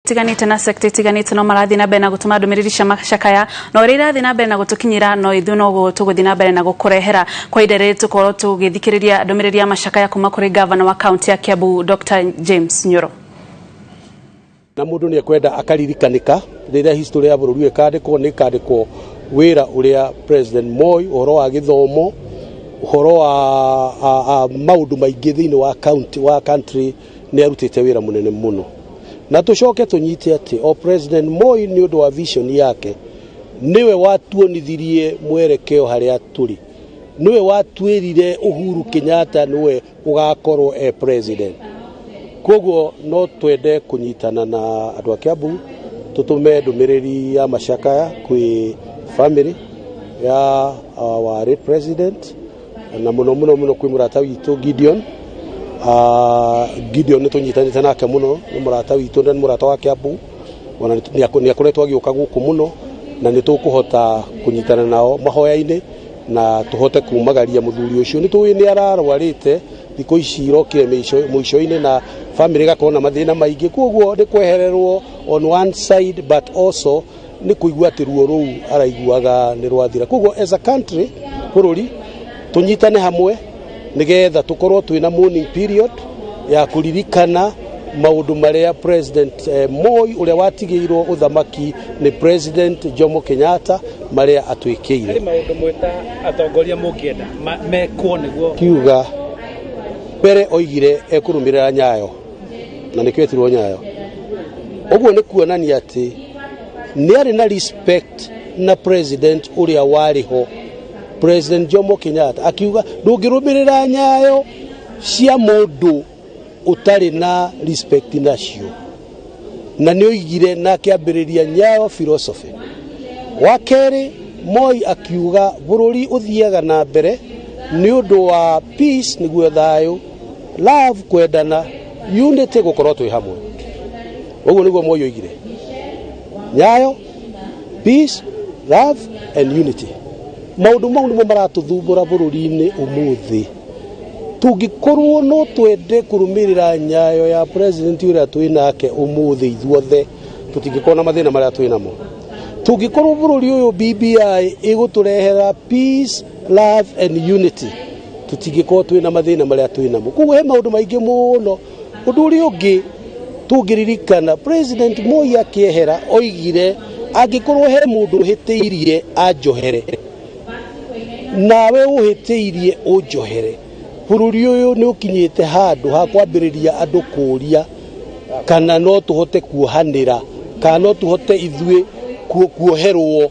Tiganĩte na sector itiganĩte no marathiĩ na mbere na gũtũma ndũmĩrĩri cia macakaya na ũrĩa irathiĩ na mbere na gũtũkinyĩra, no ithuĩ no tũgũthiĩ na mbere na gũkũrehera. Kwa ihinda rĩrĩ tũkorwo tũgĩthikĩrĩria ndũmĩrĩri ya macakaya kuma kũrĩ gavana wa kaunti ya Kiambu, Dr. James Nyoro. Na mũndũ nĩ ekwenda akaririkanĩka rĩrĩa history ya bũrũri ũyũ ĩkandĩkwo, nĩ ĩkandĩkwo wĩra ũrĩa President Moi, ũhoro wa gĩthomo, ũhoro wa maũndũ maingĩ thĩinĩ wa county, wa country, nĩ arutĩte wĩra mũnene mũno. Na tũcoke tũnyite atĩ o President Moi, nĩ ũndũ wa vision yake, nĩwe watuonithirie mwerekeo harĩa tũrĩ, nĩwe watuĩrire Uhuru Kenyatta nĩwe ũgakorwo e president. Koguo no twende kũnyitana na andũ a Kiambu tũtũme ndũmĩrĩri ya macakaya kwĩ family ya our late president, na mũno mũno mũno kwĩ mũrata witũ Gideon. Gideon nĩ tũnyitanĩte nake mũno, nĩ mũrata witũ na nĩ mũrata wa Kiambu, ona nĩ akoretwo agĩũka gũkũ mũno, na nĩ tũkũhota kũnyitana nao mahoya-inĩ na tũhote kumagaria mũthuri ũcio. Nĩ tũĩ nĩ ararwarĩte thikũ ici irokire mũico-inĩ, na family ĩgakorwo na mathĩna maingĩ, koguo nĩ kwehererwo on one side, but also nĩ kũigua atĩ ruo rũu araiguaga nĩ rwathira. Koguo as a country, bũrũri, tũnyitane hamwe nĩgetha tũkorwo twĩna mourning period ya kũririkana maũndũ marĩa President Moi, ũrĩa watigĩirwo ũthamaki nĩ President Jomo Kenyatta, marĩa atwĩkĩire. Harĩ maũndũ mwĩta atongoria mũngĩenda mekwo nĩguo Kiuga mbere oigire ekũrũmĩrĩra Nyayo, na nĩkĩo etirwo Nyayo. Ũguo nĩ kuonania atĩ nĩ arĩ na respect na president ũrĩa warĩ ho, President Jomo Kenyatta. Akiuga ndũngĩrũmĩrĩra nyayo cia mũndũ ũtarĩ na respect nacio, na nĩ oigire na akĩambĩrĩria Nyayo philosophy. Wa kerĩ, Moi akiuga bũrũri ũthiaga na mbere nĩ ũndũ wa peace, nĩguo thayũ, love, kwendana, unity, gũkorwo twĩ hamwe. Ũguo nĩguo Moi oigire: Nyayo, peace, love and unity. Maũndũ mau nĩmo maratũthumbũra bũrũri-inĩ ũmũthĩ. Tũngĩkorwo no twende kũrũmĩrĩra nyayo ya president ũrĩa twĩ nake ũmũthĩ, ithuothe tũtingĩkorwo na mathĩna marĩa twĩ namo. Tũngĩkorwo bũrũri ũyũ BBI ĩgũtũrehera peace, love and unity, tũtingĩkorwo twĩ na mathĩna marĩa twĩ namo. Koguo he maũndũ maingĩ mũno. Ũndũ ũrĩa ũngĩ tũngĩririkana, President Moi akĩehera oigire angĩkorwo he mũndũ ũhĩtĩirie anjohere, nawe ũhĩtĩirie ũnjohere. Bũrũri ũyũ nĩ ũkinyĩte handũ ha kwambĩrĩria andũ kũũria kana no tũhote kuohanĩra, kana no tũhote ithuĩ kuoherwo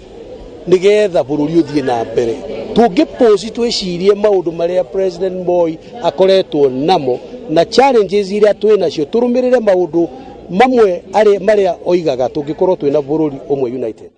nĩgetha bũrũri ũthiĩ na mbere. Tũngĩpũci twĩcirie maũndũ marĩa President Moi akoretwo namo na challenges iria twĩ nacio, tũrũmĩrĩre maũndũ mamwe marĩa oigaga, tũngĩkorwo twĩna bũrũri ũmwe united.